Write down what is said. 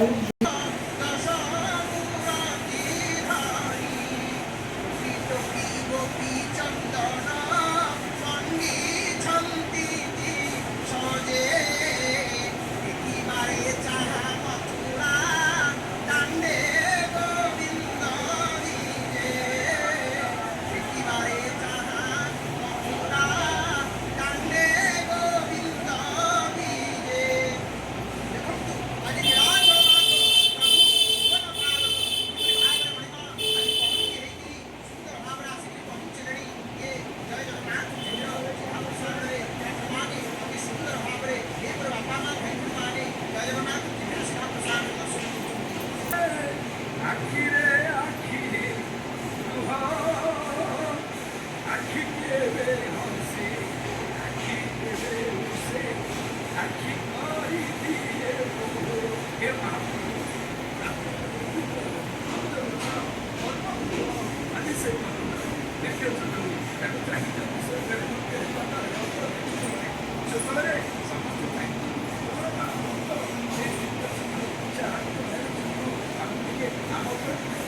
ଦଶ ଧରି ଟୋପି ଗୋପୀ ଚନ୍ଦନ ମଣ୍ଡିଛନ୍ତି ସଜେ, ଦେଖିବାରେ ଚାହା ମଥୁରା ଦାଣ୍ଡେ ଗୋବିନ୍ଦ ବିଜେ। ଦେଖିବାରେ ଚାହା ମଥୁରା ଦାଣ୍ଡେ ଗୋବିନ୍ଦ ବିଜେ। ଦେଖନ୍ତୁ, ଆଜି ନୀଳାଚଳ ପ୍ରଭୁ ଭୁବନ ପାଳକ କିପରି ଭାବରେ ମଣିମା ଆଜି ପହଞ୍ଚି ହେଇକରି ସୁନ୍ଦର ଭାବରେ ଆସିକରି ପହଞ୍ଚିଲେଣି। ଏ ଜୟ ଜଗନ୍ନାଥ ଟିଭିର ସିଧା ପ୍ରସାରଣରେ ଆପଣମାନେ ଅତି ସୁନ୍ଦର ଭାବରେ ଏପରି ବାପା ମା, ଭାଇ ଭଉଣୀମାନେ ଜୟ ଜଗନ୍ନାଥ ଟିଭିର ସିଧା ପ୍ରସାରଣ ଦର୍ଶନ କରୁଛନ୍ତି। ଆଖିରେ ଆଖିରେ ଲୁହ, ଆଖି କେବେ ହସି, ଆଖି କେବେ ରୁଷେ, ଆଖି କରିଦିଏ ମୋହ। ହେ ମହାପ୍ରଭୁ, ଆଜି ସେ ଦେଖେ, ତାକୁ ଚାହିଁଛନ୍ତି। ସେତେବେଳେ ସମସ୍ତେ ଚାହିଁଛନ୍ତି ଆମେ ଟିକେ ଆମ ଉପରେ